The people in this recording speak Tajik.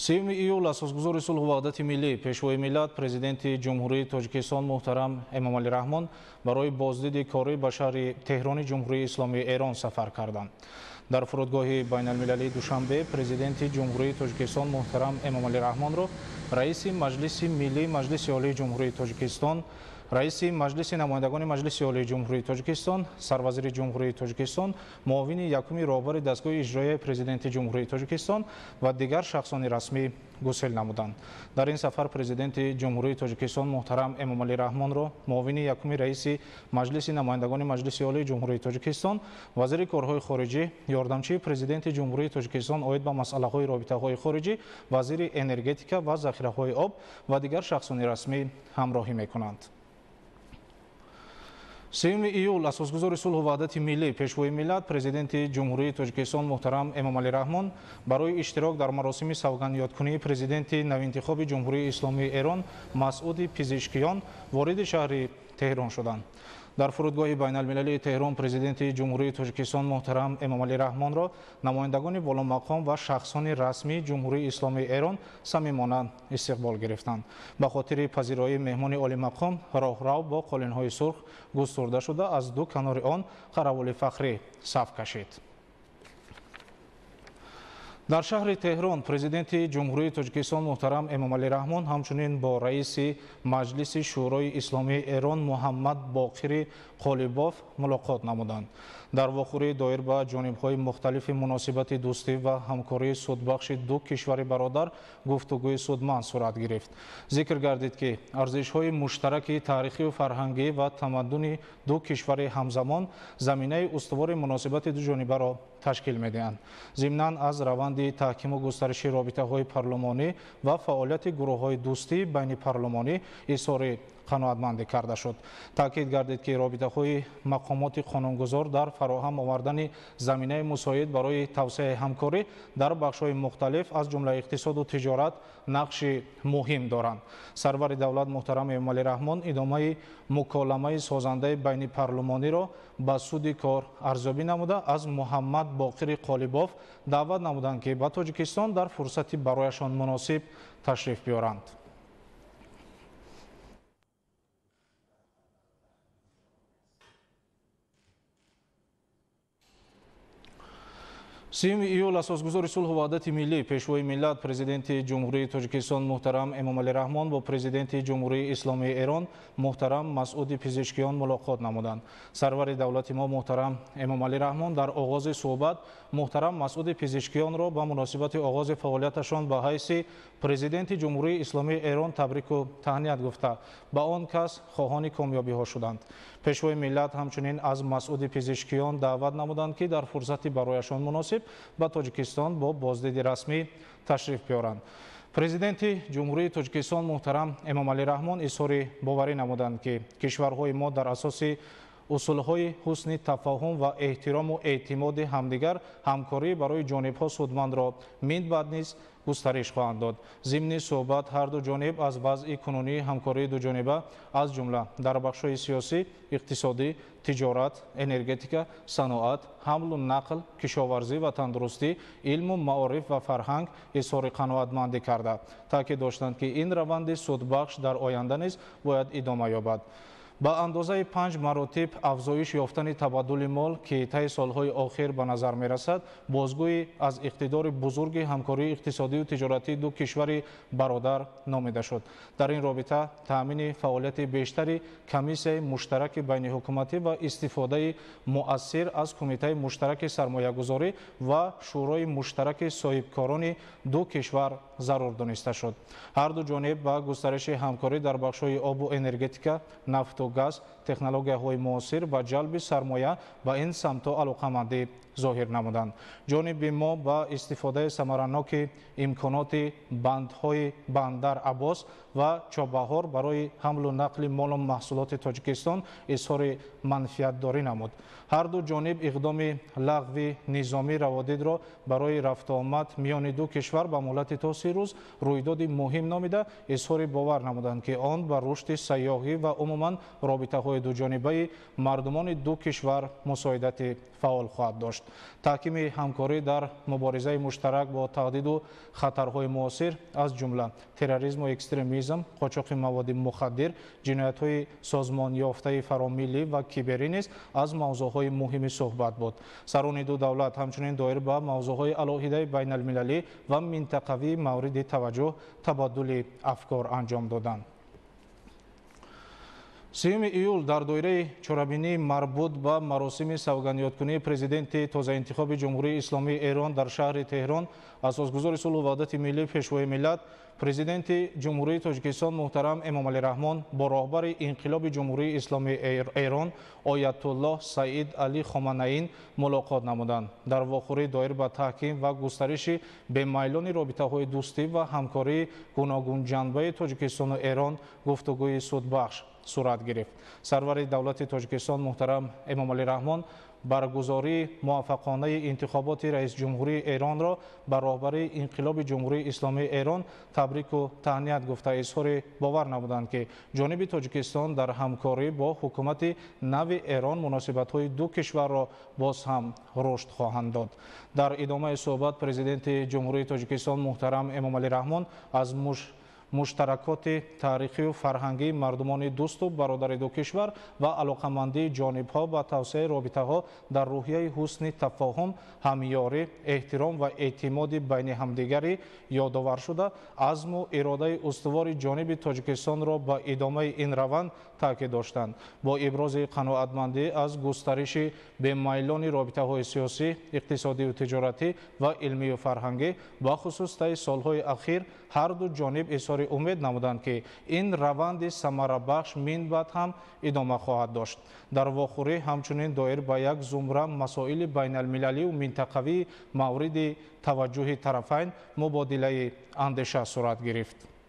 3 июл асосгузори сулҳу ваҳдати миллӣ, Пешвои миллат, Президенти Ҷумҳурии Тоҷикистон муҳтарам Эмомалӣ Раҳмон барои боздиди корӣ ба шаҳри Теҳрони Ҷумҳурии Исломии Эрон сафар карданд. Дар фурудгоҳи байналмилалии Душанбе Президенти Ҷумҳурии Тоҷикистон муҳтарам Эмомалӣ Раҳмонро Раиси Маҷлиси Миллии Маҷлиси Олии Ҷумҳурии Тоҷикистон, Раиси Маҷлиси намояндагони Маҷлиси Олии Ҷумҳурии Тоҷикистон, Сарвазири Ҷумҳурии Тоҷикистон, муовини якуми роҳбари дастгоҳи иҷроияи Президенти Ҷумҳурии Тоҷикистон ва дигар шахсони расмӣ гусел намуданд. Дар ин сафар Президенти Ҷумҳурии Тоҷикистон муҳтарам Эмомалӣ Раҳмонро муовини якуми раиси Маҷлиси намояндагони Маҷлиси Олии Ҷумҳурии Тоҷикистон, вазири корҳои хориҷӣ, ёрдамчии Президенти Ҷумҳурии Тоҷикистон оид ба масъалаҳои робитаҳои хориҷӣ, вазири энергетика ва захираҳои об ва дигар шахсони расмӣ ҳамроҳӣ мекунанд. 3 июл асосгузори сулҳу ваҳдати миллӣ, Пешвои миллат, Президенти Ҷумҳурии Тоҷикистон муҳтарам Эмомалӣ Раҳмон барои иштирок дар маросими савгандёдкунии Президенти навинтихоби Ҷумҳурии Исломии Эрон Масъуди Пизишкиён вориди шаҳри Теҳрон шуданд. Дар фурудгоҳи байналмилалии Теҳрон Президенти Ҷумҳурии Тоҷикистон муҳтарам Эмомалӣ Раҳмонро намояндагони боломақом ва шахсони расмии Ҷумҳурии Исломии Эрон самимона истиқбол гирифтанд. Ба хотири пазироии меҳмони олимақом роҳрав бо қолинҳои сурх густурда шуда, аз ду канори он қаравули фахрӣ саф кашид. Дар шаҳри Теҳрон Президенти Ҷумҳурии Тоҷикистон муҳтарам Эмомалӣ Раҳмон ҳамчунин бо раиси Маҷлиси Шӯрои Исломии Эрон Муҳаммад Боқири Қолибоф мулоқот намуданд. Дар вохӯрӣ доир ба ҷонибҳои мухталифи муносибати дӯстӣ ва ҳамкории судбахши ду кишвари бародар гуфтугӯи судманд сурат гирифт. Зикр гардид, ки арзишҳои муштараки таърихию фарҳангӣ ва тамаддуни ду кишвари ҳамзамон заминаи устувори муносибати дуҷонибаро ташкил медиҳанд. Зимнан аз раванди таҳкиму густариши робитаҳои парлумонӣ ва фаъолияти гурӯҳҳои дӯстии байнипарлумонӣ изҳори қаноатмандӣ карда шуд. Таъкид гардид, ки робитаҳои мақомоти қонунгузор дар фароҳам овардани заминаи мусоид барои тавсеаи ҳамкорӣ дар бахшҳои мухталиф аз ҷумла иқтисоду тиҷорат нақши муҳим доранд. Сарвари давлат муҳтарам Эмомалӣ Раҳмон идомаи муколамаи созандаи байнипарлумониро ба суди кор арзёбӣ намуда, аз Муҳаммад Боқири Қолибоф даъват намуданд, ки ба Тоҷикистон дар фурсати барояшон муносиб ташриф биёранд. 3 июл асосгузори сулҳу ваҳдати миллӣ, Пешвои миллат, Президенти Ҷумҳурии Тоҷикистон муҳтарам Эмомалӣ Раҳмон бо Президенти Ҷумҳурии Исломии Эрон муҳтарам Масъуди Пизишкиён мулоқот намуданд. Сарвари давлати мо муҳтарам Эмомалӣ Раҳмон дар оғози суҳбат муҳтарам Масъуди Пизишкиёнро ба муносибати оғози фаъолияташон ба ҳайси Президенти Ҷумҳурии Исломии Эрон табрику таҳният гуфта, ба он кас хоҳони комёбиҳо шуданд. Пешвои миллат ҳамчунин аз Масъуди Пизишкиён даъват намуданд, ки дар фурсати барояшон муносиб ба Тоҷикистон бо боздиди расмӣ ташриф биёранд. Президенти Ҷумҳурии Тоҷикистон муҳтарам Эмомалӣ Раҳмон изҳори боварӣ намуданд, ки кишварҳои мо дар асоси усулҳои ҳусни тафоҳум ва эҳтирому эътимоди ҳамдигар ҳамкорӣ барои ҷонибҳо судмандро минбаъд низ густариш хоҳанд дод. Зимни суҳбат ҳар ду ҷониб аз вазъи кунунии ҳамкории дуҷониба аз ҷумла дар бахшҳои сиёсӣ, иқтисодӣ, тиҷорат, энергетика, саноат, ҳамлу нақл, кишоварзӣ ва тандурустӣ, илму маориф ва фарҳанг изҳори қаноатмандӣ карда, таъкид доштанд, ки ин раванди судбахш дар оянда низ бояд идома ёбад. Ба андозаи 5 маротиб афзоиш ёфтани табаддули мол, ки таи солҳои охир ба назар мерасад, бозгӯӣ аз иқтидори бузурги ҳамкории иқтисодию тиҷоратии ду кишвари бародар номида шуд. Дар ин робита таъмини фаъолияти бештари комиссияи муштараки байниҳукуматӣ ва истифодаи муассир аз Кумитаи муштараки сармоягузорӣ ва Шӯрои муштараки соҳибкорони ду кишвар зарур дониста шуд. Ҳар ду ҷониб ба густариши ҳамкорӣ дар бахшҳои обу энергетика, нафту газ, технологияҳои муосир ва ҷалби сармоя ба ин самтҳо алоқамандӣ зоҳир намуданд. Ҷониби мо ба истифодаи самараноки имконоти бандҳои Бандар Аббос ва Чобаҳор барои ҳамлу нақли молу маҳсулоти Тоҷикистон изҳори манфиатдорӣ намуд. Ҳар ду ҷониб иқдоми лағви низомии раводидро барои рафтуомад миёни ду кишвар ба муҳлати то 30 рӯз рӯйдоди муҳим номида, изҳори бовар намуданд, ки он ба рушди сайёҳӣ ва умуман робитаҳои дуҷонибаи мардумони ду кишвар мусоидати фаъол хоҳад дошт. Таҳкими ҳамкорӣ дар муборизаи муштарак бо таҳдиду хатарҳои муосир, аз ҷумла терроризму экстремизм, қочоқи маводи мухаддир, ҷиноятҳои созмонёфтаи фаромиллӣ ва киберӣ низ аз мавзӯъҳои муҳими суҳбат буд. Сарони ду давлат ҳамчунин доир ба мавзӯъҳои алоҳидаи байналмилалӣ ва минтақавии мавриди таваҷҷӯҳ табаддули афкор анҷом доданд. 3 июл дар доираи чорабинии марбут ба маросими савгандёдкунии президенти тозаинтихоби Ҷумҳурии Исломии Эрон дар шаҳри Теҳрон асосгузори сулҳу ваҳдати миллӣ, Пешвои миллат, Президенти Ҷумҳурии Тоҷикистон муҳтарам Эмомалӣ Раҳмон бо роҳбари инқилоби Ҷумҳурии Исломии Эрон Оятуллоҳ Саид Алӣ Хоманаин мулоқот намуданд. Дар вохӯрӣ доир ба таҳким ва густариши бемайлони робитаҳои дӯстӣ ва ҳамкории гуногунҷанбаи Тоҷикистону Эрон гуфтугӯи судбахш сурат гирифт. Сарвари давлати Тоҷикистон муҳтарам Эмомалӣ Раҳмон баргузории муваффақонаи интихоботи раисҷумҳурии Эронро ба роҳбарии инқилоби Ҷумҳурии Исломии Эрон табрику таҳният гуфта, изҳори бовар намуданд, ки ҷониби Тоҷикистон дар ҳамкорӣ бо ҳукумати нави Эрон муносибатҳои ду кишварро боз ҳам рушд хоҳанд дод. Дар идомаи суҳбат Президенти Ҷумҳурии Тоҷикистон муҳтарам Эмомалӣ Раҳмон аз муштаракоти таърихию фарҳангии мардумони дӯсту бародари ду кишвар ва алоқамандии ҷонибҳо ба тавсеаи робитаҳо дар рӯҳияи ҳусни тафоҳум, ҳамёрӣ, эҳтиром ва эътимоди байни ҳамдигарӣ ёдовар шуда, азму иродаи устувори ҷониби Тоҷикистонро ба идомаи ин раванд таъкид доштанд. Бо ибрози қаноатмандӣ аз густариши бемайлони робитаҳои сиёсӣ, иқтисодию тиҷоратӣ ва илмию фарҳангӣ, бахусус таи солҳои ахир, ҳар ду ҷониб изҳори умед намуданд, ки ин раванди самарабахш минбаъд ҳам идома хоҳад дошт. Дар вохӯрӣ ҳамчунин доир ба як зумра масоили байналмилалию минтақавии мавриди таваҷҷӯҳи тарафайн мубодилаи андеша сурат гирифт.